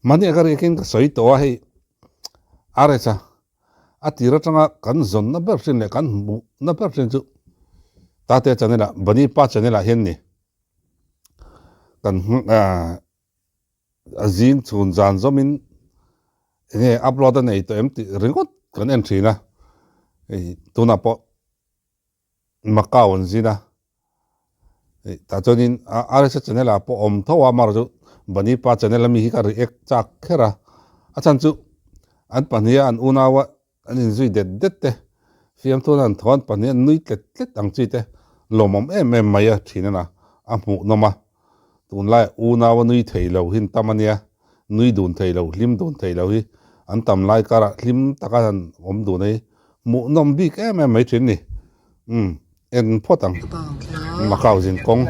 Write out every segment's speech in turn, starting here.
Mahni ka riakin ka sawi tawh a hei RS a a tir atanga kan zawnna ber thin leh kan hmuhna ber thin chu Tate channel ah Bunny pa channel ah hian ni kan a zing chhun zan zawmin enge upload a nei tawh em tih ringawt kan en thin a hei tunah pawh Macau an zin a, tah chuanin RSA channel ah pawh awm tho a, amaherawhchu Bunny pa channel ami hi ka react chak kher a, a chhan chu an pahniha an unau a an inzui det det te, fiamthu an han thaw an pahnih an nui tlet tlet ang chi te lawmawm em em mai a thin a na, a hmuhnawm a, tunlaiah unau a nui thei lo hi an tam a nia, nui dun thei lo, hlim dun thei lo hi an tam lai karah hlim taka han awm dun a hi hmuhnawm bik em em mai thin ni. Umm en phawt ang Macau zin kawng.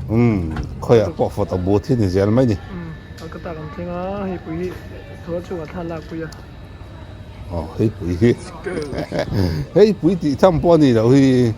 Umm khawiah pawh photo booth hi ni zel mai ni. Aw hei pui hi hei pui tih tham pawh a ni loh hi.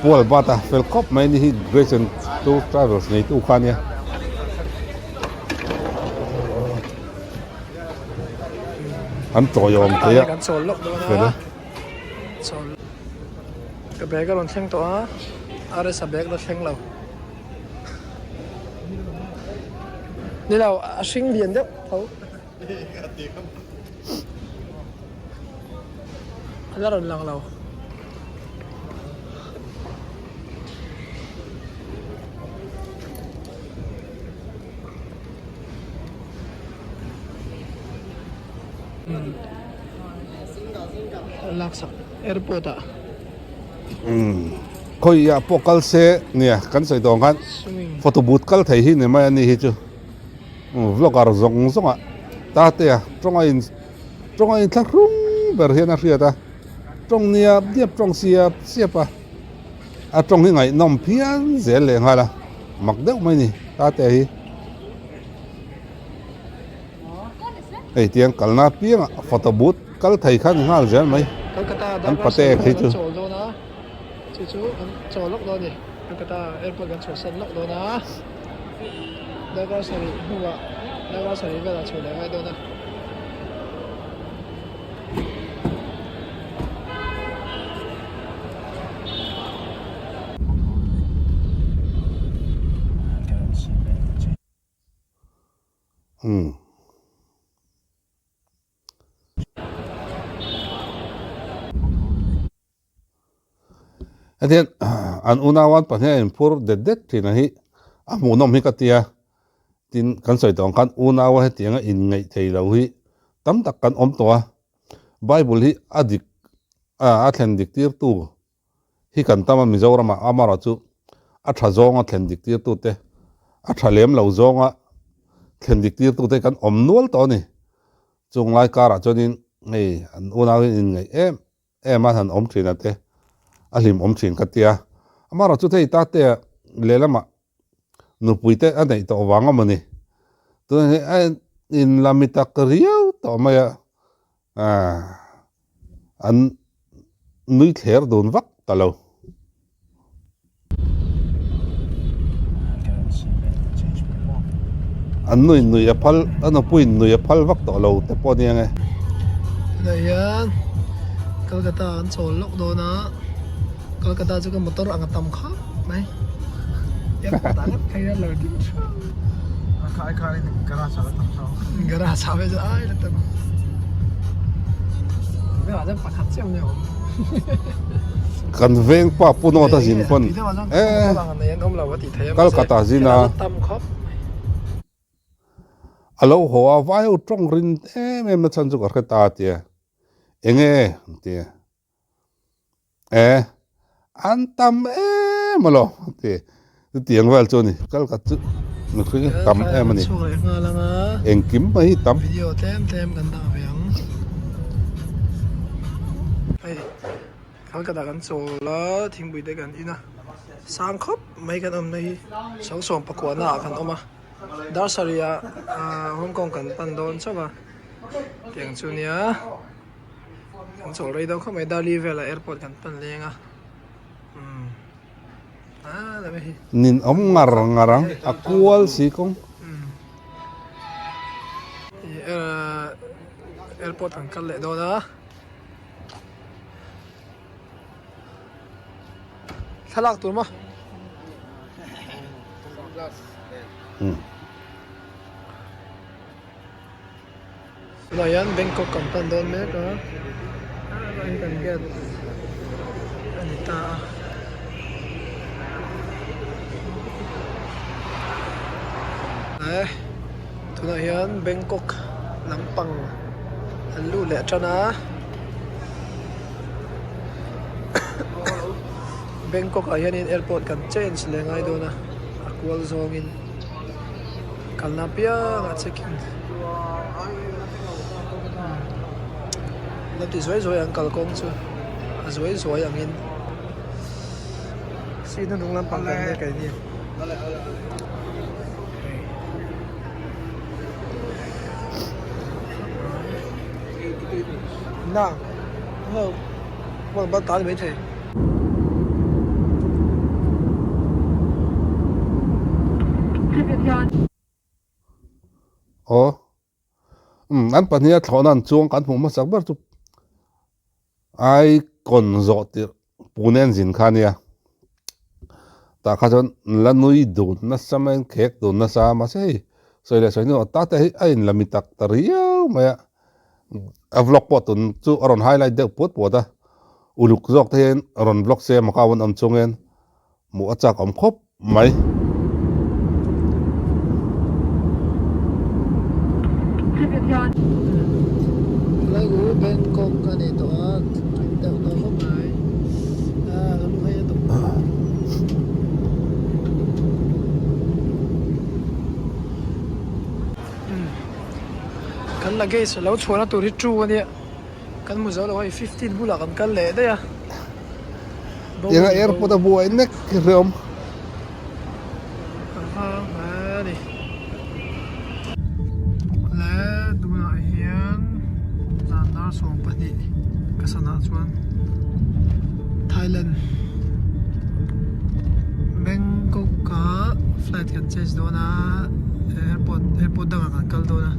Pual bat a fel khawp mai ni hi Grace and Tour Travels neitu kha ania. An tawiawm thei a fel a. Ka bag a rawn thleng tawh a, RS a bag la thleng lo. Ni lo, a hring lian deuh tho. A la rawn lang lo. Laksak airport ah. Umm khawi ah pawh kal se nia kan sawi tawh ang khan photo booth kal thei hi ni mai a ni hi chu vlogger zawng zawng ah tate a tawng a in tawng a in thlahrung ber hian a hriat a tawng niap niap tawng siap siap a a tawng hi ngaihnawm phian zel leh nghal a mak deuh mai ni tate hi. Hei tiang kalna apiangah photo booth kal thei kha ni nghal zel mai an pate khi chu. Umm. Hetiang an unauan pahnih a inphur det det thin a hi a hmuhnawm hi ka tia tin kan sawi tawh ang khan unaua hetianga inngaih thei lo hi tam tak kan awm tawh a Bible hi a dik a thlen dik tirtu hi kan tam a Mizoramah amarawh chu a tha zawnga thlen dik tirtute a tha lem lo zawnga thlen dik tirtute kan awm nual tawh a ni. Chung lai karah chuanin hei an unau hian inngaih em em a han awm thin a te a hlim awm thin ka tia. Amarawh chu thei tate lehlamah nupui te a neih tawh vang a mawni tunah hian a inla mi tak riau tawh mai a an nui thler dun vak ta lo. An nui nui a phal a nupui in nui a phal vak tawh lo te pawh a nia nge. Tunah hian Kolkata an chawl lawk dawn a Kolkata chu ka motor ang a tam khawp mai airport ah ngawt phei a lo ding theuh garage ah phei chuan ai la tam velah chuan pakhat chiah mai a awm. Kan veng pa pu nawt a zin pawn e Kolkata zin a. A lo haw a vai ho tawng rin em em na chhan chu ka hre ta tia enge tia e an tam em alo ti chutiang vel chu a ni kal khat chu mihring hi tam em a ni engkim mai hi tam. Video tlem tlem kan dah ve ang hei Kolkata kan chawl a thingpui te kan in a. Sang khawp mai kan awmna hi sawngsawm pakua naah kan awm a dar sarih ah Hong Kong kan pan dawn chauh a tiang chu nia kan chawl rei deuh khawp mai Dali velah airport kan pan leng a umm ah lam hi. Nin awm ngar ngar ang a kual si kawng. Airport kan kal leh dawn a. Thlalak tur maw? Tunah hian Bangkok kan pan dawn mek a, helai hi kan gate a ni ta a. Eh tunah hian Bangkok lampang an luh leh tan a. Bangkok ah hianin airport kan change leh ngai dawn a a kual zawngin kalna apiang ah checking lo ti zuai zuai ang kalkawng chu a zuai zuai angin seat hnung lampang kan nia keini. Na ho ban ta ni mai thei. Aw umm an pahnih a thlawhna an chuang kan hmuh hmasak ber chu icon zawh tirh Pune an zin kha ania tah kha chuan la nui dun nasa mai an khek dun nasa a mahse hei sawi leh sawi hnu ah tate hi a inla mi tak ta riau mai a a vlog pawh tun chu a rawn highlight deuh puat puat a uluk zawk te hian rawn vlog se Macau an awm chung hian hmuh a chak awm khawp mai. Hello Bangkok a ni tawh a tui deuh tawh khawp mai a kan hei a tawp kan luggage lo chhuahna tur hi two a nia kan hmu zo lo hei 15 bulah kan kal leh daih a. Tianga airport a buai nek hlawm. Le tunah hian zan dar 12 ka sanah chuan Thailand Bangkok ah flight kan change dawn a airport airport dangah kan kal dawn a.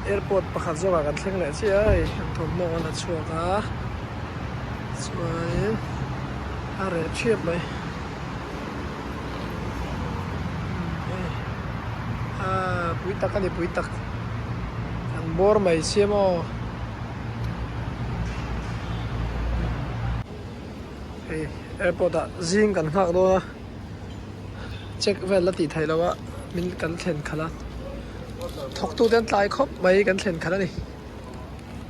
Airport pakhat zawkah kan thleng leh chiah a hei an thawmhnaw an la chhuak a. Chuanin a reh thiap mai aaa pui tak a ni pui tak an bawr mai sia maw hei airport ah zing kan nghak dawn a check vel la tih theih loh a min kan thlen khalh a thawk tu te an tlai khawp mai kan thlen khalh a ni.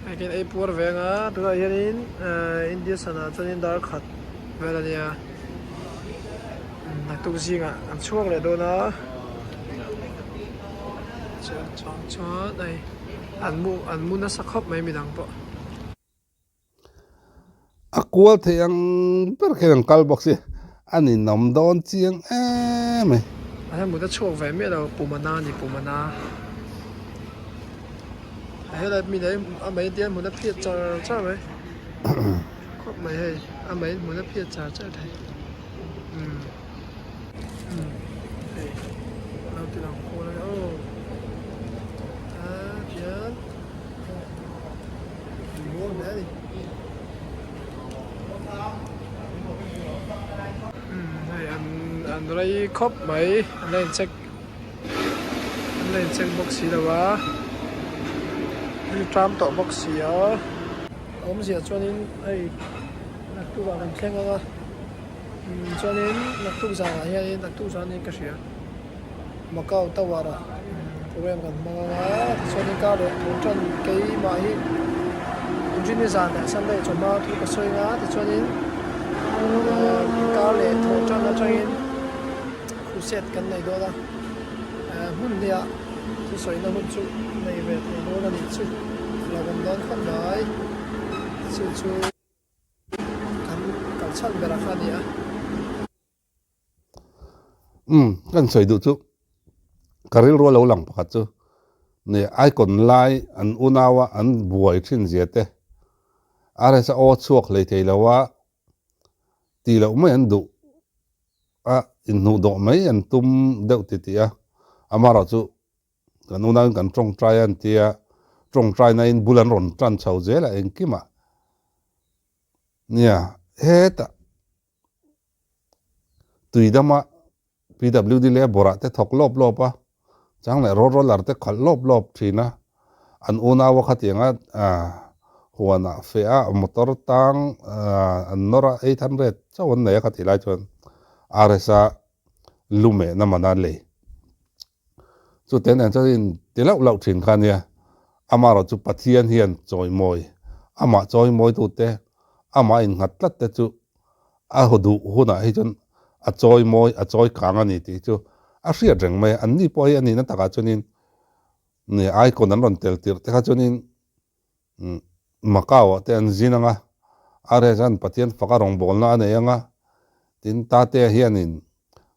Hei khian ei puar ve anga tunah hianin India sana chuanin dar khat vel a nia naktuk zingah an chhuak leh dawn a chuan chuang chuan hei an mu an mu nasa khawp mai midang pawh. A kual thei ang ber khian an kal bawk si a ninawm dawn chiang em mai. A hian mut a chhuak ve miah lo pumana a ni pumana a helai mi nei a mei te hmun a phiat char char mai khawp mai hei a mei hmun a phiat char char thei umm umm hei a lo ti lang kual a aw a tihian. Hei an an rei khawp mai an la in check an la in check bawk si lo a ri ṭam tawh bawk si a awmzia chuanin hei naktuk ah kan thleng ang a. Chuanin naktuk zanah hianin naktuk zanin ka hria Macau Tower ah program kan hmang ang a tichuanin kar leh tun tan keimah hi Inrinni zan leh Sunday chawhma thu ka sawi ang a tichuanin kar leh thawh tan atangin crusade kan nei dawn a hmun hnih ah thusawina hun chu nei ve thei dawn a nih chu lo awm dawn khawp mai chu chu. Kan kal chhan ber a kha a ni a. Umm kan sawi duh chu ka rilru a lo lang pakhat chu ni icon lai an unau a an buai thin zia te RS a aw chhuak hlei thei lo a tih loh mai an duh a inhnuh dawh mai an tum deuh ti tih a amaherawh chu Kan unauin kan tawngtai a an ti a, tawngtainain bul an rawn tan chho zel a engkimah. Nia, hetah tuidama PWD leh Bawrah te thawk lawp lawp a, chang leh road roller te khalh lawp lawp thin a, an unaua khatianga huanah feh a motor tang an nawr a 800 chauh an nei a khatih lai chuan RS-a lumehna man a lei. Chute nen chuan in ti lauh lauh thin kha nia, amaherawh chu Pathian hian chawimawi, amah chawimawitute, amah innghat tlat te chu a duh hunah hi chuan a chawimawi, a chawi kang a ni tih chu a hriat reng mai a. Anni pawh hi a nihna takah chuanin icon an rawn tel tirh te kha chuanin Macau ah te an zin ang a, RS an Pathian faka rawngbawlna a nei ang a, tin Tate hianin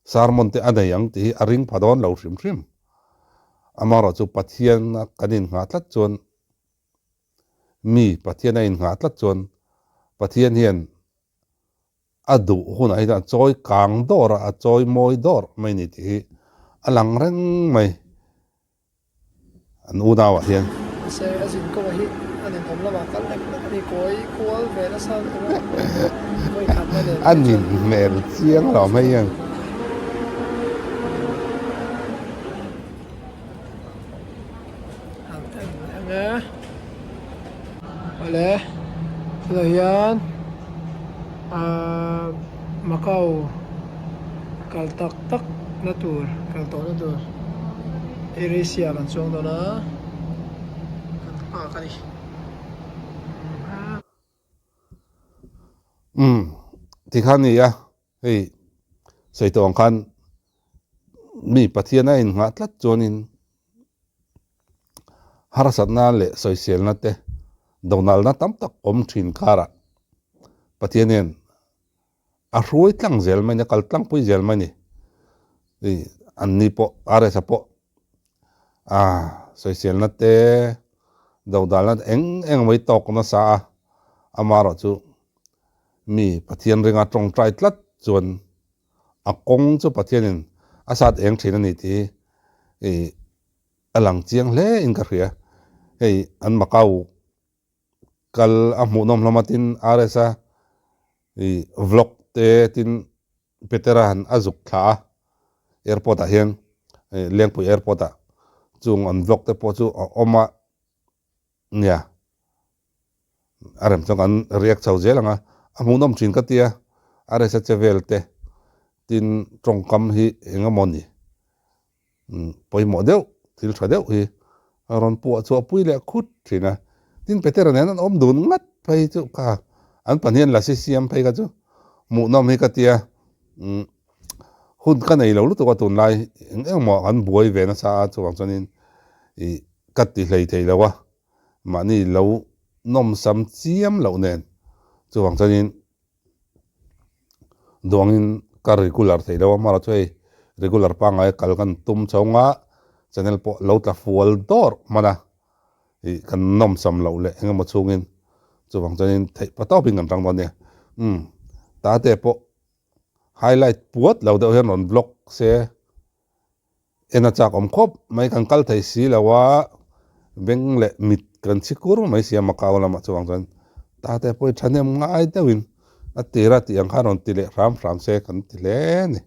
sermon te a nei ang tih hi a ring pha dawn lo hrim hrim. Amaherawh chu Pathian a kan innghah tlat chuan, mi Pathian a innghah tlat chuan Pathian hian a duh hunah hi chuan a chawi kang dawr a, a chawi mawi dawr mai ni tih hi a lang reng mai an unauah hian. Mahse a zin kawngah hi a ninawm lamah kal lek lek a ni, kawi kual ve nasa lutuk a, vawi khatna nen A nin hmel chiang lo mai hian. Han en leh ang e. Awle tunah hian ahh Macau kal tak tak na tur kal tawh na tur Air Asia kan chuang dawn a kan nghak a ni. Umm tikhan ni a hei sawi tawh ang khan mi Pathian a innghah tlat chuanin harsatna leh sawiselna te donalna tam tak awm thin karah Pathian hian a hruai tlang zel mai a ni, a kal tlangpui zel mai a ni. Hei an ni pawh RS-a pawh ah sawiselna te dodalna te eng eng mai tawk nasa a, amaherawhchu mi Pathian ringa tawngtai tlat chuan a kawng chu Pathianin a sat eng thin a ni tih hi ih a lang chiang hle in ka hria. Hei an Macau kal a hmuhnawm hlawm a tin RS-a ih vlog te tin Petera han a zuk thla a airport ah hian ih Lengpui airport ah chung an vlog te pawh chu a awm a nia. A rem chuan kan react chho zel ang a, a hmuhnawm thin ka tia, a resa che vel te tin tawngkam hi eng emaw ni pawimawh deuh thil tha deuh hi a rawn puah chhuah pui leh khut thin a, tin Petera nen an awm dun ngat phei chu kha an pahnih an lasi siam phei kha chu hmuhnawm hi ka tia, hun ka nei lo lutuk a tunlai eng eng emaw an buai ve nasa a chuvang chuanin ih ka ti hlei thei lo a. Mahni lo nawmsam chiam loh nen chuvang chuanin duangin ka regular thei lo a, hmara chu hei regular pangngai a kal kan tum chhawng a, channel pawh lo tla fual dawr hman a, ih kan nawmsam loh leh eng emaw chhungin chuvang chuanin theih pa tawpin kan tang dawn nia. Umm tate pawh highlight puat lo deuh hian rawn vlog se. En a chak awm khawp mai, kan kal thei si lo a, beng leh mit kan chhi kur mai si a Macau lamah chuvang chuan tate pawh hi thahnem ngai deuhin a tir a tih ang khan rawn ti leh hram hram se kan ti hle a ni.